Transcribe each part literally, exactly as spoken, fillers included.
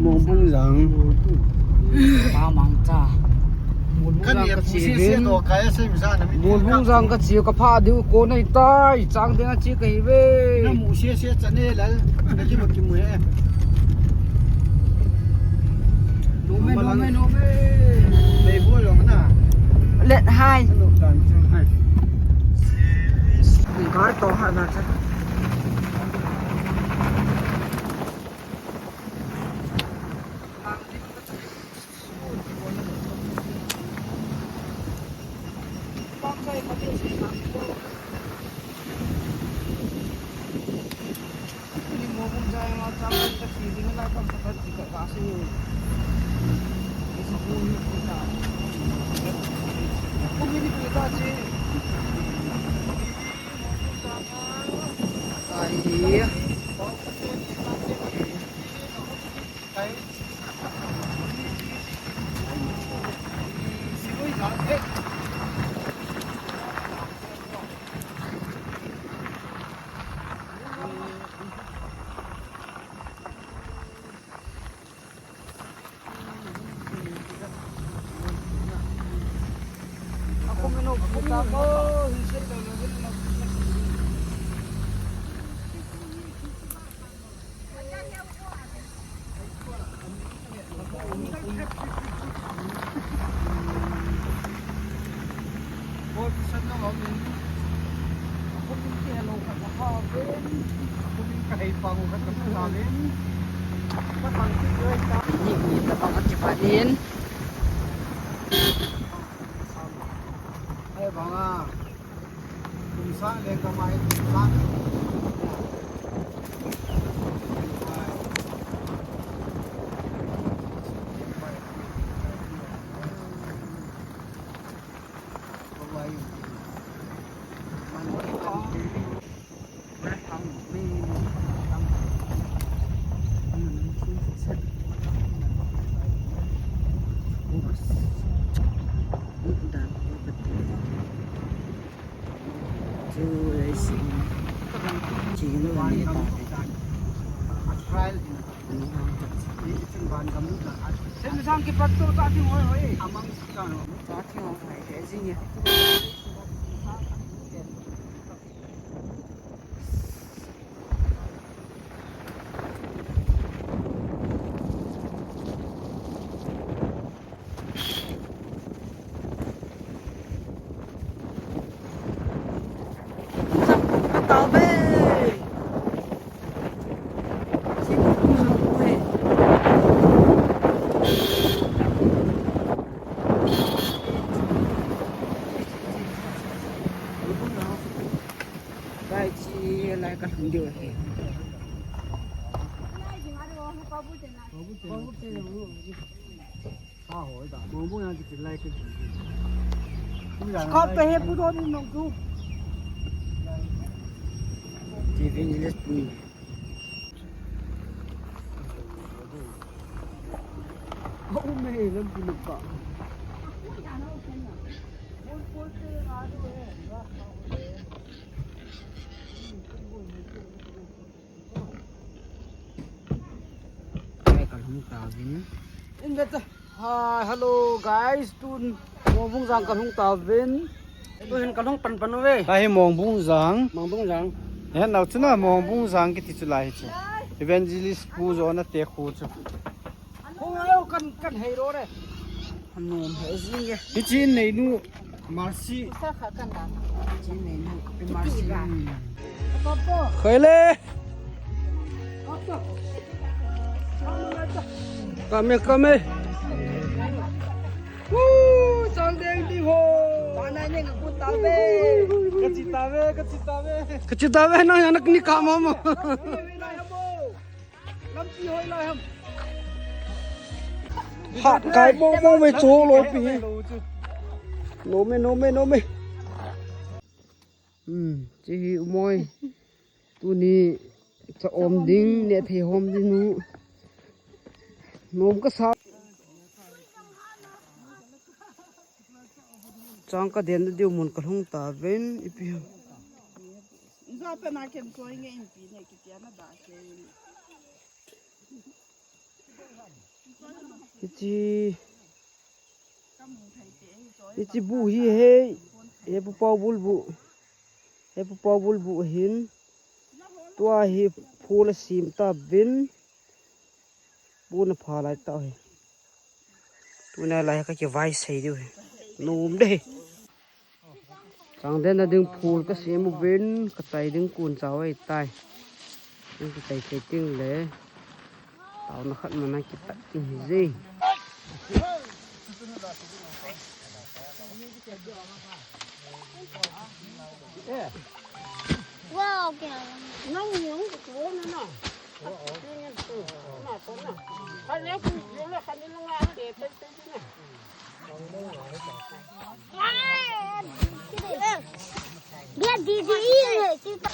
Mongbung jang. Mamang cha. Mongbung jang ka che ding. Mongbung jang ka che ka pha diu ko nei tai. Chang ding a che ka hi ve. Na mu sia sia cha ne lal. Na ki ma ki mu he. Nome, nome, nome. Nei bo jong na. Let hai. Gar to ha na cha. Ai. Ni, ni tabang a kipat in. Ai, bang a. Kum sang leng ka mai, kum sang. Bai chi lai ka lhung diu ahi. Kap pe he pu don nong tu. T V ni le pu. Au me lam pu ka. Ka lhung tauvin. In that, hi, hello guys, tun Mongbung jang ka lhung tauvin. Tuhin ka lhung pan pan uve. Tahi Mongbung jang. Mongbung jang. He nau chu na Mongbung jang kiti chu lai chu. Evangelist pu jo na te khu chu. Hung leo kan, kan hei ro re. Anom he jing e. Hichi in neinu Mercy. Usa kha kan da. Hichi in neinu Mercy. Khoi le. Kame, kame. Woo, chang deng di ho. Bana ne ngaku tave. Kachi tave, kachi tave. Kachi tave, nang yang nak ni kama mo. Lampi hoi lai ham. Ha, kai mo mo me cho lo pi. No me, no me, no me. Hmm, chi hi umoi. Tuni cha om ding, ne thei hom ding nu. Nom ka sa. Chang ka den diu mun ka lhung tauvin ipi. Za pe na ken soi nge in pi ne kitia na da ke. Hiche, hiche bu hi he, he pu pau bul bu. He pu pau bul bu hin. Tua hi phul a sim ta bin. Bu na pha lai ta hi. Tuna lai ka kivai sei diu hi. Nom de hi. Chang den na ding phul ka sem u bin, ka chai ding kun chau ai tai. Ka chai thei ting le. Tau na khat mana kipat ting hi je. Wow, kìa. Nang ni hung ku na na. Ka ni ku yo la ka ni la nga de pe pe na. Bia di di i le ti ta.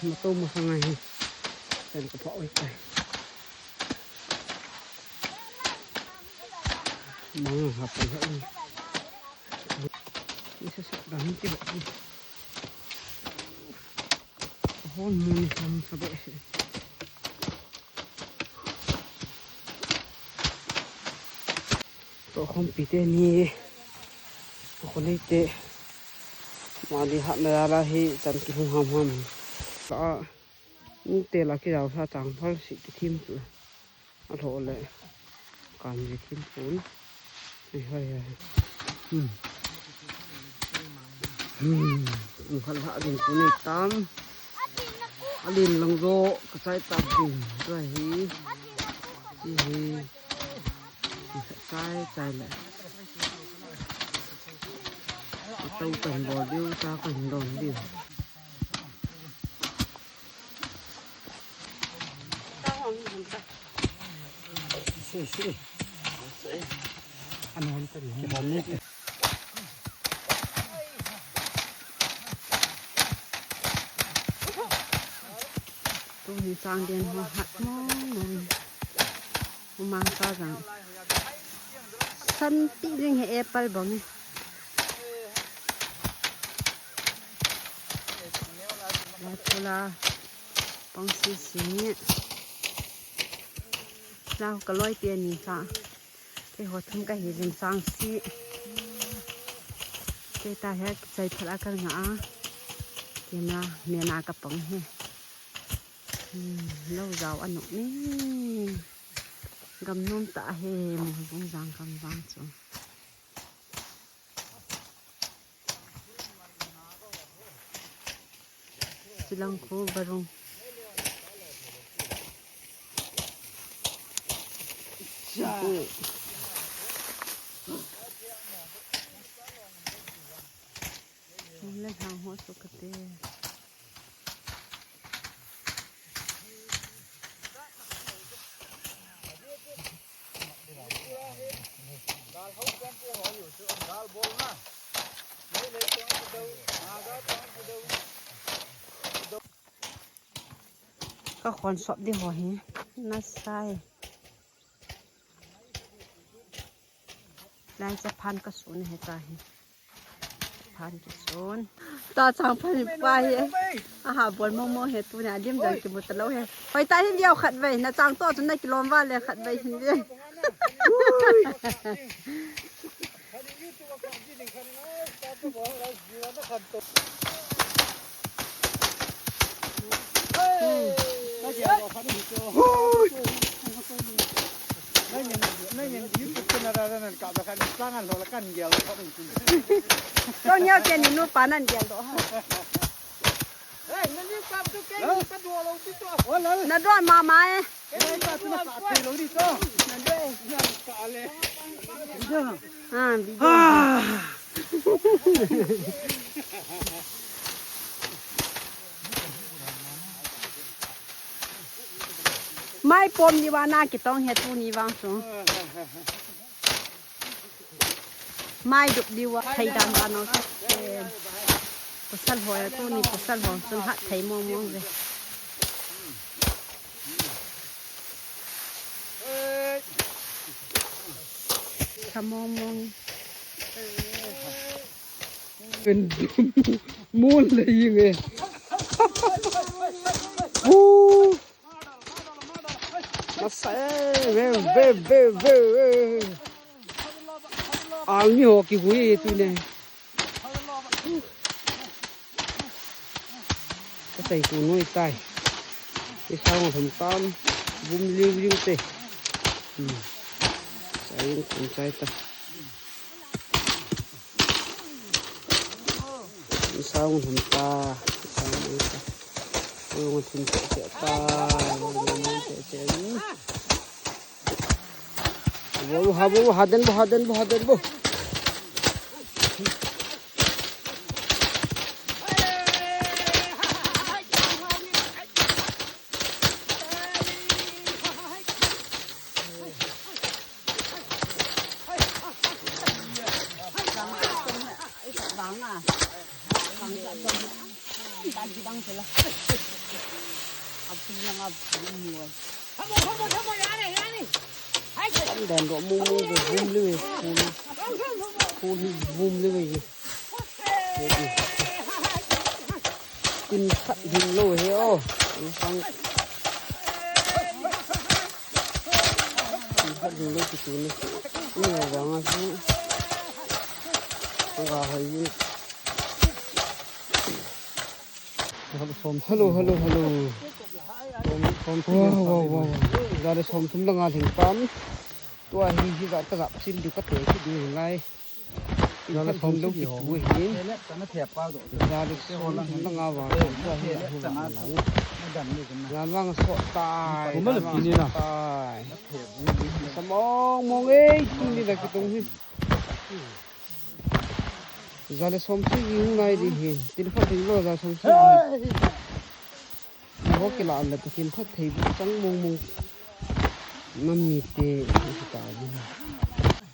Mato masang ahi. Kan ka pa oi tai. Mang ha pa ha. Isa sa dam ti ba. Hon mun ham sa ba. Tohkhompi teni, tohkhonei te, mali hahna jal a hi chan kihung hamham. Ka, nute la kijao sa changphal si kithim chu. Alhoh le, kan ji thim pun. Hoi, hoi, hoi. Hmm. Hmm. Kum khat lhah ding pu nei tam. Alen lang jo, ka chai tap ding. Tua hi. Hi hi. Ka chai, chai le. Ka tau kan bol diu, cha kan don diu. Si, si. Ano, ano, ano. Tuni chang den ho hat mong mong. Mumang sa jang. San ti jing he apple bang he. Lai pula pang si si ni. Lau ka loi te ni sa. Keiho thum kahi jing chang si. Kei ta he chai phat a ka nga a. Kei na me na ka pang he. Hmm, lo jao anok ni. Gam nom ta he, Moibung jang gam jang chu. Chilang khu barung. Khu. Hung le hang ho su kate. Ka khon sop di ho hi. Na sai. Lai cha phan ka sun he ta hi. Phan ki sun. Ta chang phan pa hi. Aha, bol mong mong he tu na lim jang ki mu ta lo he. Hoi ta hin liao khat vei. Na chang to chun na kilom va le khat vei hin ve. Kau niau tia ni nu pa nan dial do ha. Na do mama e. Na do e. Ah, video. Mai pom ni vana kitong he tuni vang su. Mai dup diu a thei dan dan o. Pasal ho ya tuni pasal ho sun hat thei mong mong ve. Kha mong mong. Pen mol le ying e. Uh. Masa e, ve, ve, ve, ve, ve. Army ho kihui e tuni. Ka chai tu noi tai. Ni sao thum tam. Bum liu liu te. Hmm. Chai in kun chai ta. Ni sao thum ta. Ni sao thum ta. Ni sao thum ta. Ni sao thum ta. Bo, ha, bo, ha den bo, ha den bo, ha den bo. An dan ro mu mu ve vum le ve. Khu, khu hi vum le ve. Tin khat hin lo he o. Tin sang. Tin khat hin lo ki tu ni. Ni vang a su. Nga hoi ni. Hello, hello, hello. Wow, wow, wow. Jale som thum le nga lhing pan. Tua hi hi ga ta ga chin diu ka te ki diu lai. Jale som thum le nga vang tua hi hi ga lai. Jale vang so tai. Samong mong ei tuni la ki tung hi. Jale som sagi hung nai di hi. Tin phat ding lo jale som sagi. Ho kila le Pathen phatthei bu chang mong mong. Nam mite hi ta di.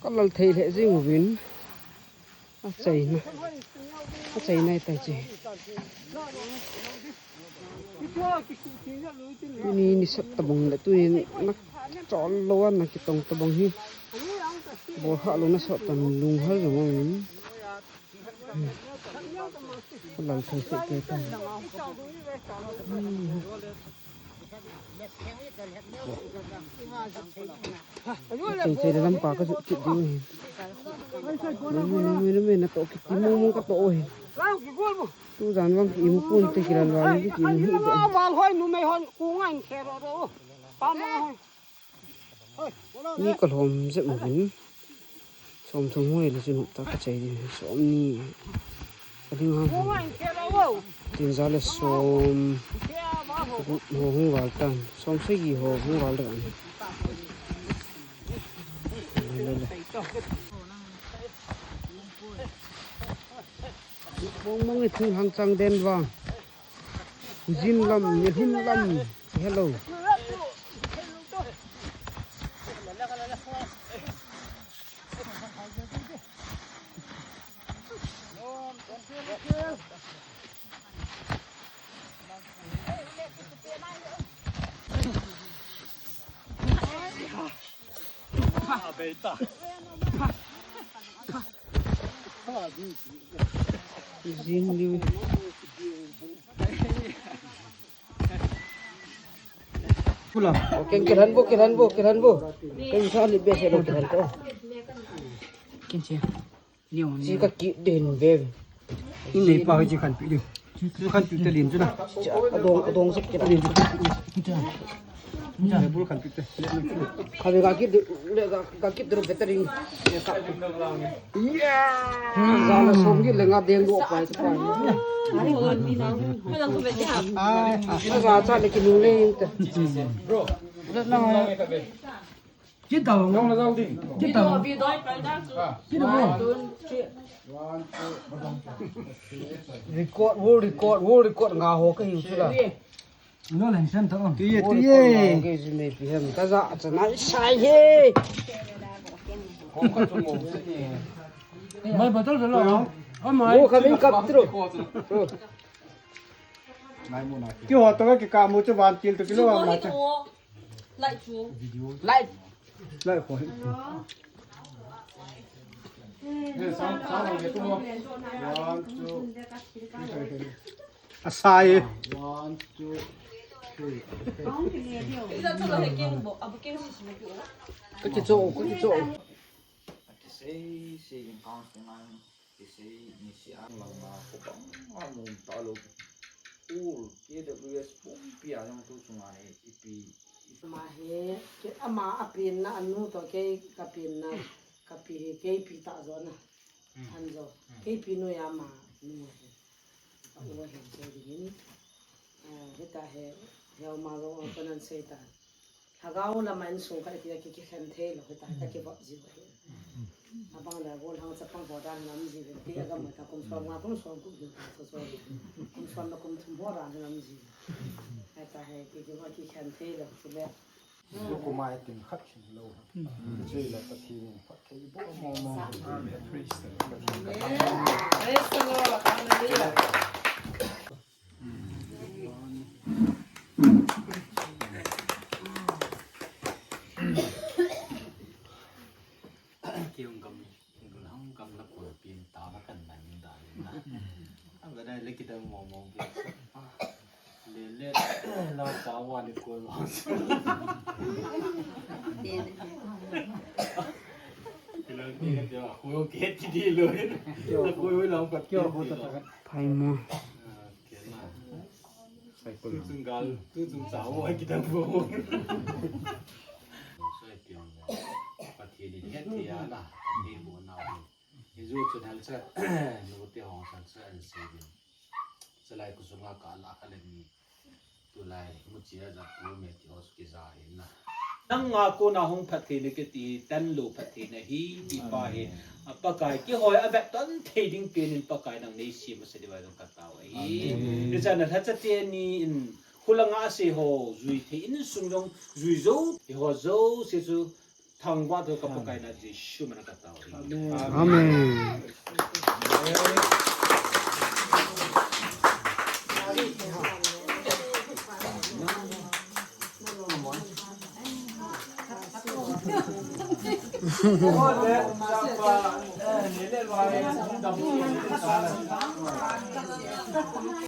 Ka lal thei le jing uvin. A chaina. A chaina ta chi. Tuni ni sat tabang le tuni na chol lo na kitong tabang hi. Bol ha lo na sat tan lung ha lo. Lal thei thei te ta. Cheng cheng lam pa ka jut kit ding hi. Nui nui nui nui na to kit ti mong mong ka to hi. Tu jan vang ki imu pun te ki lal vang ki imu hi de. Mal hoi nu mei hon ku ngan khe ro ro. Pa ma hoi. Ni ka lhom jep uvin. Som thum hoi le chun ta ka chai ding. Som ni. Ka ding ha. Tin jale som. Ho hung val tan. Som sagi ho hung val tan. Le le. Mong mong e thing hang chang den vang. Jin lam, ni hum lam. Hello. Jing liu. Pula. Okay, kiran bo, kiran bo, kiran bo. Kan sa ni be se bo kiran to. Kin se. Ni on. Si ka ki din be. In nei pa ji kan pi din. Su kan tu te lin chu na. Adong, adong sik kira. Lin chu kan tu. Cha. Cha. Bul kan tu te. Khabe ga ki du, le ga, ga ki du betering. Ya. Jala som di le nga deng do pa pa. Ai. Ga cha le ki nu le ta. Bro. Kit tau. Kit tau. Kit tau. Record, world record, world record nga ho ka hiu chu la. No lang san tau. Tu ye, tu ye. Ke ji me pi hem ta ja cha nai sai he. Mai bottle lo. Oh mai. Wo kami kap tro. Ki ho to ki ka mu chu van til to kilo ma cha. Light chu. Light. Light ko. Hey, sound, sound, one, two, three. Asai. One, two, three. Ka kicho, ka kicho. Kisei, sei in count ngai. Kisei ni si ang lang na ko bang a mum ta lo. Ul, K W S pumpi a jong tu chunga hi ipi. Ama hi, ke, ama a pen na anu to ke ka pen na, ka pi hi, ke pi ta jo na. An jo. Ke pi nu ya ma nu hi. Ka u hi ke di hin. Ah, hita he, he ma jo ko nan sei ta. Lhagao lama insung khat kikhen thei lou, hita, hita kivop jiu ahi. Abang le gollhang chapang ho dan lam jiu, ti agam ta kum som nga, kum som kum jiu ta so so. Kum som le kum thum ho dan lam jiu. Hita he, ki, ki, kikhen thei lou, chule. Kum a tin khat khin lou. Chule Pathen in phatthei boh mo mo. Amen. Praise the Lord. Praise the Lord. Hallelujah. Kiung gam, kiung gam la ko pin ta ba kan nan da na. A ba dai le ki da mo mo bi. Le le la ta wa le ko wa. Kilang ti ka dia ko ke ti di lo. Ko la ka ki ko ta. Pai mo. Tuchung gal, tuchung chao, ai kita bo. Soi piang. Pathen in het thei a na, het bo na. Ijo chun hal cha, nu te hong san cha an sei bin. Chalai kusunga ka la ka le ni. Tulai, mu chia ja ku me ti hos ki ja hin na. Nanga kona hung phattheina kiti, tanlou phattheina hi, ti pa hi. A Pakai, kihoi a vetton thei ding penin Pakai nang nei sem asa diu vin jong ka tao ahi. Amen. Hichan a lhacha teni in, khulanga ase ho, jui thei insung jong, jui jou, eiho jouse chu, thangvah thei ka Pakai na Jesu min a ka tao ahi. Amen. Amen.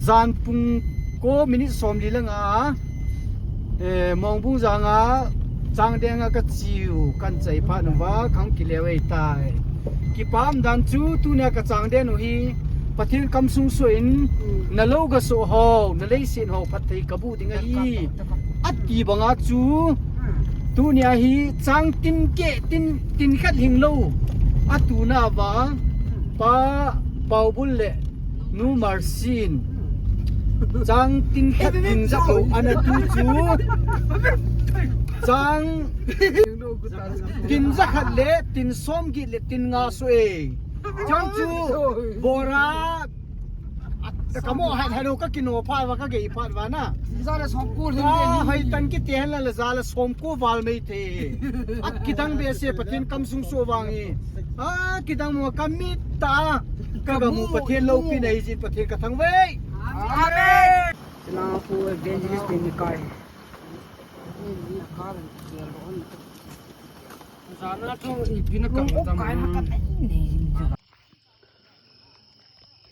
Jan pung ko minute somli le nga, eh, Mongbung janga Changdeng a ka chiu, kan chai phat uva, kan kile ve tai. Kipah dan chu tunia ka Changdeng u hi, Pathen kamsung soh in, na lou ga soh ho, na leiset ho, phatthei ka bu ding ahi. Ati banga chu, tunia hi chang tin keh, tin, tin khat hing lou. Atuna va, Pa Paubul le Nu Marsin. Chang tin khat tin jakhat ana tu chu. Chang tin jakhat le tin somget le tin nga soh e. Chang chu bora. Ka mo hai hai lo ka kino phat va ka gei phat va na. Za le somko le. Ah, hai tan kiti hen la le za le somko val mei te. A kidang behseh Pathen kamsung soh vang e. A kidang mo ka mit ta. Ka ga mu Pathen loupina hi jin Pathen ka thangvah e. Amen. China pu evangelist ni kai. Jana thong ipi na kam tam.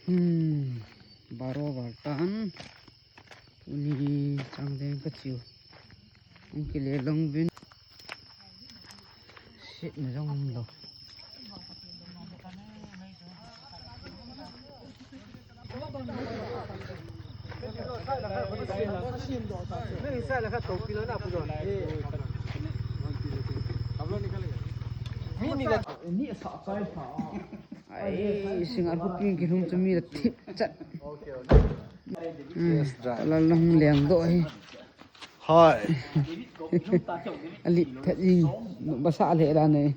Hmm, baro val tan. Tuni Changdeng ka chiu. Hung kile lang uvin. Setna jong um lou. Ai, singar huping kilhum chu mi la thip chat. Hmm, lal nang leng doh hi. Hoi. Ali that jing, basa le la nei.